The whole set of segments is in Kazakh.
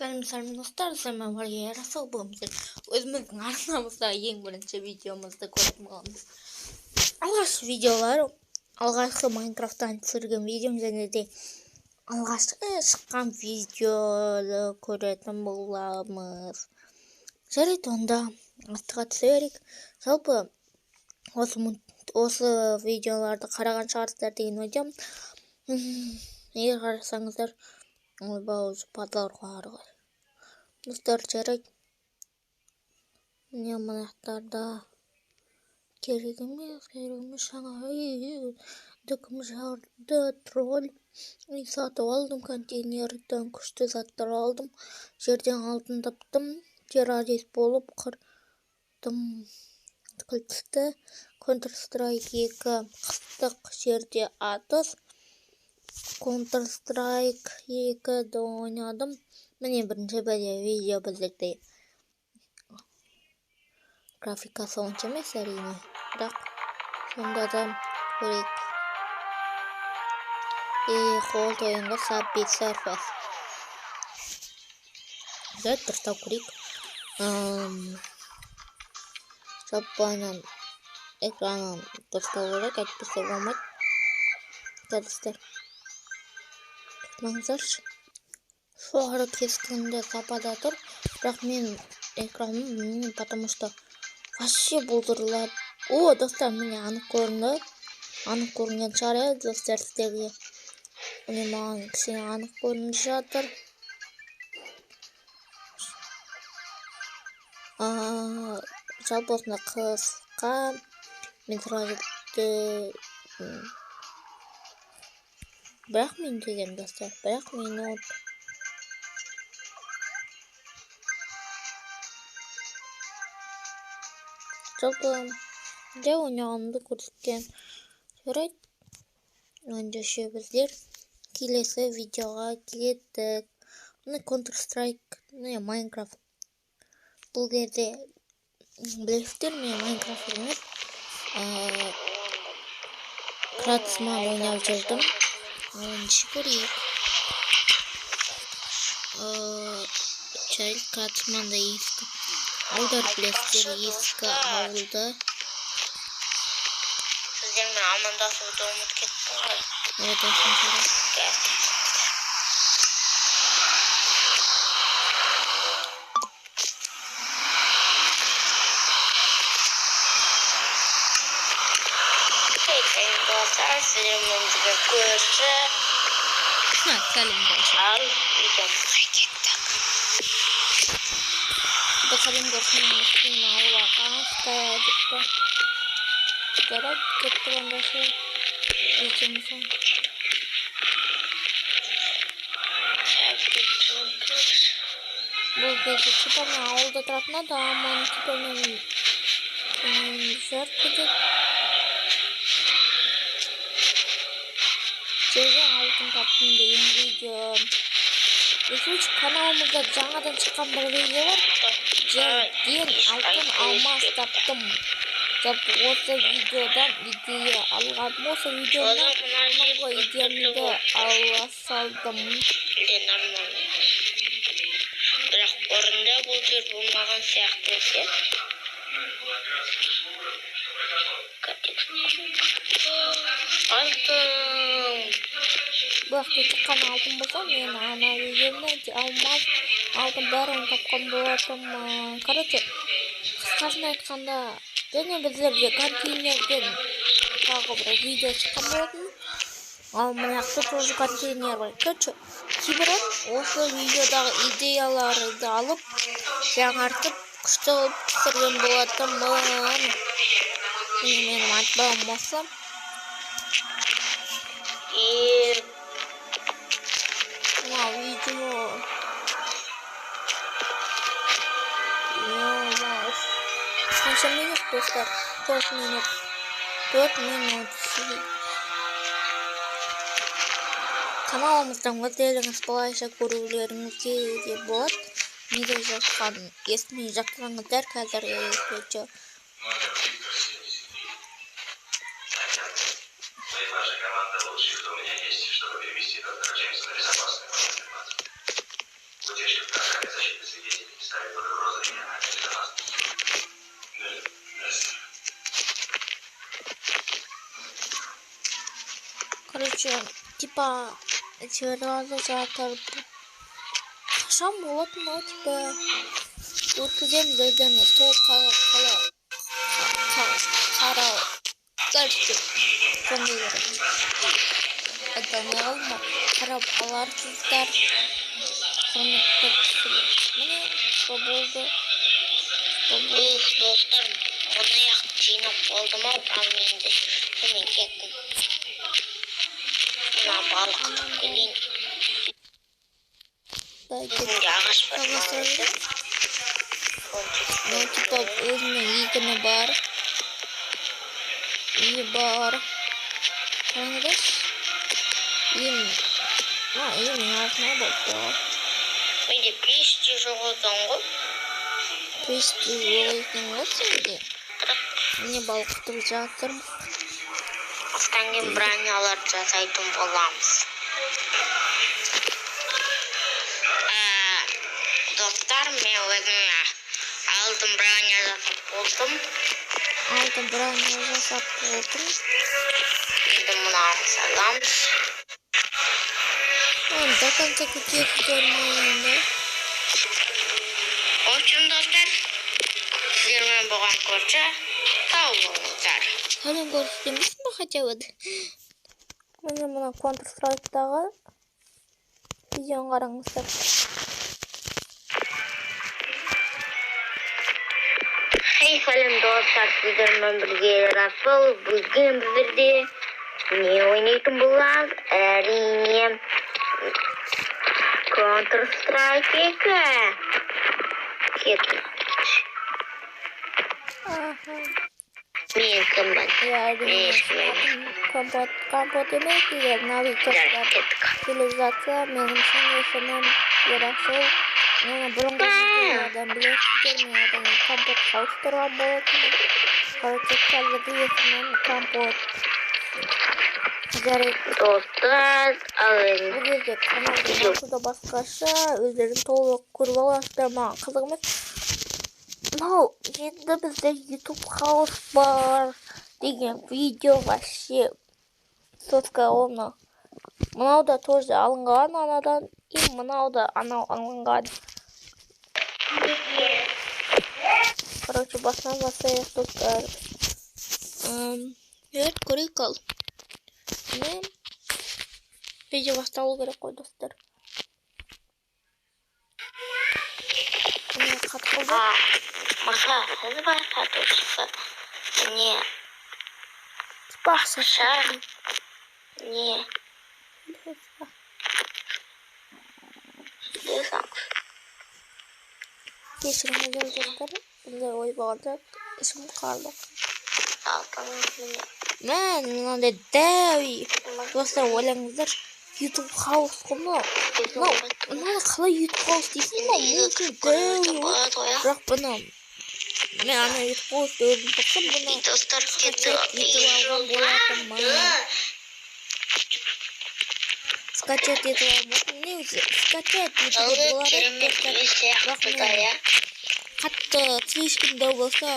Сәлем, сәлем, достар, сіздермен бірге Ерасыл. Бүгін біздер өзіміздің арнамызда ең бірінші видеомызды көретін боламыз. Алғашқы видеолар, алғашқы Майнкрафттан түсірген видеом және де алғашқы шыққан видеоны көретін боламыз. Жарайды, онда астыға түсе берейік. Жалпы осы видеоларды қараған шығарсыздар деген ойдамын. Егер қарасаңыздар, ойбай, уже подвалға ары қарай. Достар, жарайды. Міне, мына керек емес, керек емес. Жаңа үйді кім жарды? Тролль. Үй сатып алдым, контейнерден күшті заттар алдым. Жерден алтын таптым. Террорист болып қырдым. Кілтісті. Counter Strike 2, қыстық жерде атыс. Counter Strike 2-ді ойнадым. Міне, бірінші бір видео біздерде. Графикасы онша емес, әрине. Бірақ сонда да көрейік. Қол ойынға Subway Surfers. Жарайды, дұрыстап көрейік. Жалпы экранын дұрыстау керек, әйтпесе болмайды. Достар, тоқтаңыздаршы. Жоғары кескінді сапада тұр, бірақ мен экраным білмеймін, потому что вообще бұлдырлап. О, достар, міне, анық көрінді. Анық көрінген шығар, иә, достар, сіздерге. Міне, маған кішкене анық көрініп жатыр. Жалпы осындай қысқа метражды бір-ақ минут екен, достар, бір-ақ минут. Жалпы жай ойнағанымды көрсеткен. Жарайды, ендеше біздер келесі видеоға кеттік. Міне, Counter Strike, міне, Майнкрафт. Бұл кезде білесіздер, мен Майнкрафт емес, Кратсма ойнап жүрдім. Ендеше көрейік. Чайлд Кратсманда ескі ауылдар, білесіздер, ескі ауылды. Сіздермен амандасуды ұмытып кеттім ғой. Evet, olsun. Сәлем, достар, сіздермен бірге көрші. Сәлем, көрші. Ал видеомызға кеттік. Сәлем, көршінің үстіне ауылға депті. Жарайды, кеттік ендеше видеомызға. Бұл кезде типа мен ауылда тұратын адаммын, типа мен жар кетеді. Жерден алтын таптым деген видео. Если каналымызда жаңадан шыққан бір видео бар. Жерден алтын алмас таптым. Жалпы осы видеодан идея алған. Осы видеодан бұрынғы идеямды ала салдым. Нормально. Бірақ бұрында бұл жер болмаған сияқты ше. Алтын. Бұл жақта тек қана алтын болса, мен ана видеомда алмас, алтын бәрін тапқан болатынмын. Короче, қысқасын айтқанда, және біздерде контейнерден тағы бір видео шыққан болатын. Ал мына жақта тоже контейнер бар. Короче, кейбірін осы видеодағы идеяларды алып, жаңартып, күшті қылып түсірген болатынмын. Міне, менің айтпағым осы. Мына видео. Қанша минут, достар? 4 минут. 4 минут. Каналымыздан өздеріңіз былайша көрулеріңізге де болады. Неде жатқанын естімей жатсаңыздар, қазір короче. Ваша команда лучшая, кто у меня есть, чтобы перевести доктора Джеймса на безопасную. Утечка в Короче, типа жіберіп жатыр. Қашан болады мынау, типа өткіземіз өздеріңіз сол қала қарау. Короче, сондай, короче. Айта алмай қалдым ғой. Қарап аларсыздар. Құрметті кісілер. Міне, типа болды. Типа болды. Уф, достар, 10 аяқ жинап болдым ау, ал енді сонымен кеттім. Мына балықты келейін. Да, Өзімде ағаш бар. Жалғастыра Маңызды. берейік. Ну, типа, өзінің егіні бар. Үйі бар. Қараңыздаршы. Үйім, мына үйімнің артына болды. Менде пеш те жоқ екен ғой. Пеш те жоқ екен ғой сенде. Міне, балқытып жатырмын. Осыдан кейін бронялар жасайтын боламыз. Достар, мен өзіме алтын броня жасап болдым. Алтын броня жасап болдым. Енді мынаны саламыз. Ой, до конца күтесіздер ма енді? В общем, достар, сіздермен болған көрші, сау болыңыздар. Сәлем көрсетемісің ба хотя бы? Міне, мына Counter Strike'дағы видеоны қараңыздар. Хей, сәлем, достар, сіздермен бірге Расул. Бүгін біздерде не ойнайтын боламыз? Әрине, Counter Strike 2. Кеттік. Аха. Мен кіммін? Иә, әрине. Ешкім емес. Компот, компот емес, егер новичоктар Кеттік. келе жатса, менің шын есімім Ерасыл. Мені бұрынғы видеолардан білесіздер, мен одан компотқа ауыстырған болатынмын. Короче, қазіргі есімім Компот. Жарайды. Достар, ал енді Бұл кезде каналдың аты да басқаша, өздерің толық көріп аласыздар, маған қызық емес. Мынау енді бізде YouTube House бар деген видео вообще сотка ғой мынау. Мынау да тоже алынған анадан, и мынау да анау алынған. Короче, басынан бастайық, достар. Evet, көрейік ал. Міне, видео басталу керек қой, достар. Міне, қатып қалды. Мырза, сіз бар сатушысы. Не, Типа ақша. Ақша. Не, сөйлесеңіз. Кешіріңіздер, достар. Бізде ой болғанда ішім қалды. Алтын, міне. Мә, мынандай дәу үй. Достар, ойлаңыздар, YouTube House қой мынау. Мынау, мынаны қалай YouTube House дейсің, мынау өте дәу үй ғой. Болады ғой, иә? Бірақ бұны мен ана YouTube House'ты өзім тапсам, бұны Достар, скачать кетті. етіп алған болатынмын. Скачать етіп алған болатынмын. Негізі скачать етуге Жалпы болады, керемет достар. үй сияқты Бірақ да, мен иә? қатты слишком дәу болса,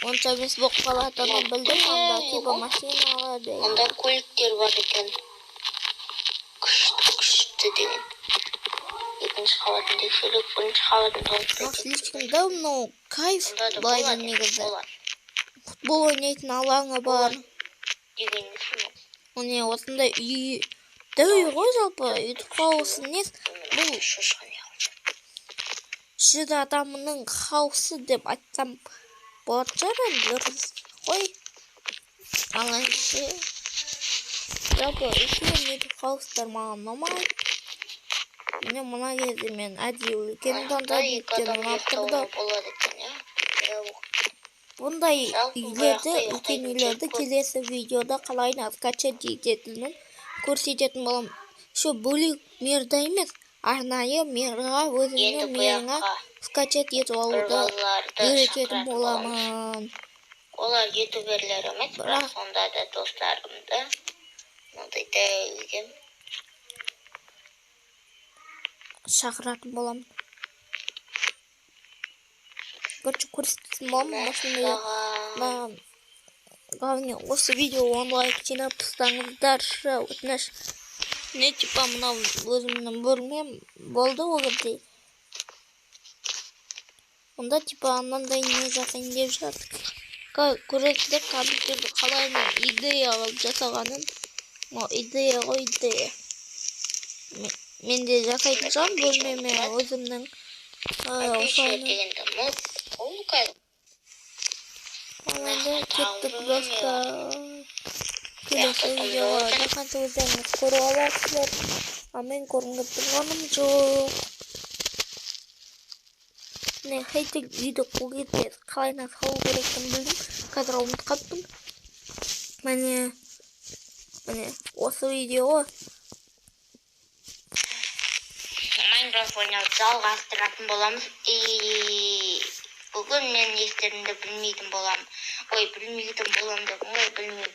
онша емес болып қалатынын білдім. Анда типа машиналар деген. Онда көліктер бар екен. Күшті, күшті деген. Екінші қабатын тексеріп, бірінші қабатын толып Мынау кетеді. слишком дәу, мынау кайф Онда да былайдан болады, негізі. болады. Футбол ойнайтын алаңы бар. Деген несі мынау? Міне, осындай үй, дәу үй ғой жалпы. YouTube House несі? Бұл Шошқан яғни. 100 адамның хаусы деп айтсам болатын шығар енді, дұрыс қой. Ал ендеше жалпы үлкен YouTube House'тар маған ұнамайды. Міне, мына кезде мен әдейі үлкен таңдадым, Екі өйткені адам ұнап тұрды. ұйықтауға болады екен, иә? Бұндай Жалпы үйлерді, бұяқта үлкен ұйықтайтын жер үйлерді көп. келесі видеода қалай скачать ететінін көрсететін боламын. Еще бөлек мирда емес, арнайы мирға, өзіңнің Енді мирыңа бұяққа скачать етіп бір алуды балаларды үйрететін шақыратын боламыз. боламын. Олар ютуберлер емес, бірақ сонда да достарымды мынандай дәу үйге шақыратын боламын. Короче, көрсететін боламын осындай Мәссаған. маған Главное, осы видео 10 лайк жинап тастаңыздаршы, өтініш. Не, типа мынау өзімнің бөлмем болды ол кезде. Онда типа анандай не жасайын деп жатыр. Көресіздер компьютерді қалай мен идея қылып жасағанын. Мынау идея ғой, идея. Мен де жасайтын шығармын бөлмеме өзімнің. Енді кеттік, достар. Келесі видеоға до конца өздеріңіз көріп аласыздар. А мен көргім тұрғаным жоқ. Міне, хейтер үйді қол кезде қалайынан салу керектігін білдім. Қазір ұмытып қалыппын. Міне, міне осы видео. Майнкрафт ойнауды жалғастыратын боламыз. И бүгін мен не істерімді білмейтін боламын. Ой, білмейтін боламын дедім ғой, білмеймін.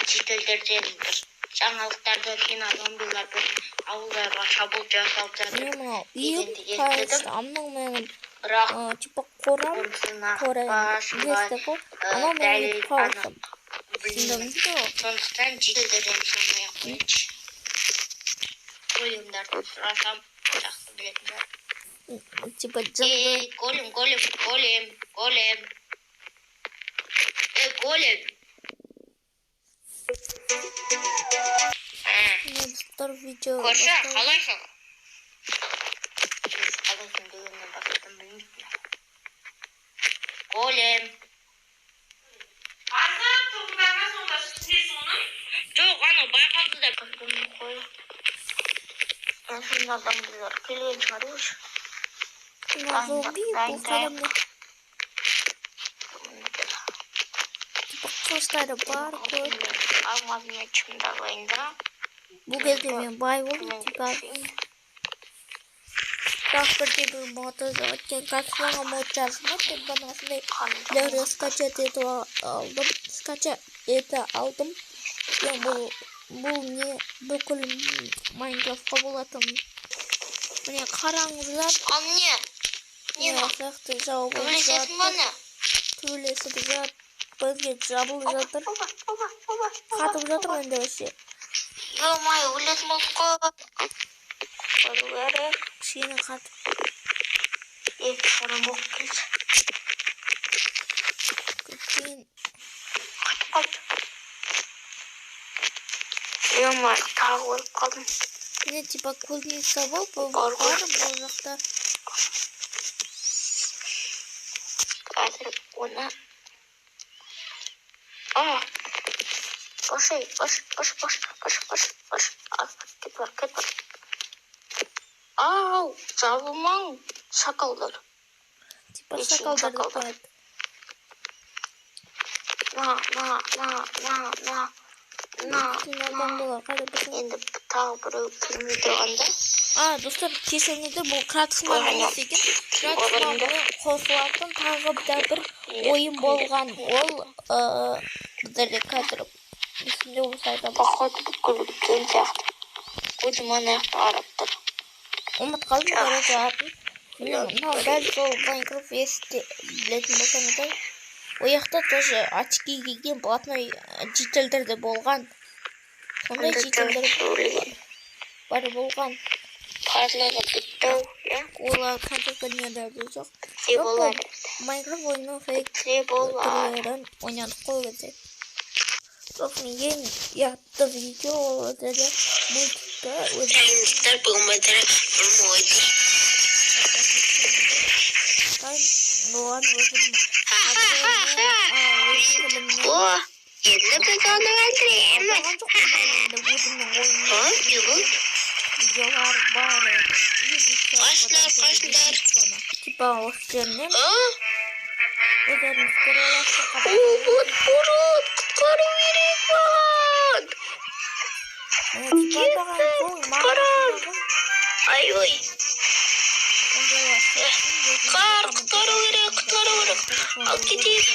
Шетелдерден бір жаңалықтарды сен зомбилар бір ауылдарға шабуыл жасап жатыр мынау үйім, дегенді короче, естідім. Мынау менің Бірақ типа қорам, онысы қора нақ білесіздер ғой. Анау менің дәлел хаусым. анық білмеймін. Түсіндіңіз ғой? Сондықтан жительдерден сұрамай ақ қояйыншы. Големдардан сұрасам, жақсы білетін шығар. Типа жынды. Ей, голем, голем, голем, голем. Ей, голем. Міне, достар, видео Көрші, басталды. Қалайсың? Қалайсың дегеннен басқадан білмейтін. Голем. Асып тұрғындарына сонда түсінесің оның. Жоқ, анау байқалды да кірдім қой. Сонда зомбилар келген шығар уже. Мына зомби бұл кәдімгі типа қылыштары бар көп. Алмаз мечімді алайын да. Бұл кезде мен бай болдым, типа. Бірақ бірде бір мод жоқ екен. Қазір жаңа мод жаздым, мен осындай лерді скачать етіп алдым. Скачать ете алдым. Мен бұл не бүкіл Майнкрафтқа болатын. Міне, қараңыздар. Ал не? Не Міне, мынау? сияқты жауып Төбелесесің ба жатыр. не? Төбелесіп жатыр. Бізге жабылып жатыр. Опа, опа, опа, Қатып жатыр енді вообще. Ё-моё, өлетін болдық қой. Құтқару керек. Кішкене қатып. Екі сары болып келші. Кейін Қатып қалды. Ё-моё, тағы өліп қалдым. Міне, типа кузница болып бұл Бар ғой. бар бұл жақта. Қазір оны. А! Қош, ей, қош, қош, қош, қош, қош, қош. Ал, кет бар, кет бар. Ау, жабылмаң, шакалдар. Типа Нешін шакалдар деп шакалдар? қояды. На, на, на, на, на, на, Мына на. зомбилар қайда білсең. Енді тағы біреу келмей тұрғанда. А, достар, кешіріңіздер, бұл Кратсман Ой, емес екен. Кратсманмен қосылатын тағы да бір ойын болған. Ол біздерде қазір есімде болса айтамын. Походу, бүткіл біткен сияқты. Өзім ана жақта қарап тұр. Ұмытып қалдым, короче, атын. Міне, мынау дәл сол Майнкрафт есте білетін болсаңыздар. Ол жақта тоже очки киген блатной жительдер де болған. Сондай Анда жительдер өлген. бар болған. Барлығы бітті ау, иә? Олар қазіргі дүниеде жоқ. Бітсе Жоқ, бұл болады. Майнкрафт ойынының фейк Бітсе болады. түрлерін ойнадық қой ол кезде. Сосын ең ұятты видео ол жерде мультикті өзі Достар, бүгін біздер бір мод. Оған өзім абыроймен, өз тіліммен О, енді біз оны өлтіреміз. Алған жоқпын, енді өзімнің ойыммен О, не болды? Видеолар бар. Қашыңдар, қашыңдар. Типа осы жерінен А? өздеріңіз көре аласыздар. О, вот, урод, құтқару керек маған. Міне, типа айтаған сол Құтқарам. Ай, ой. Құтқар, құтқару керек, құтқару керек. Алып кетейік.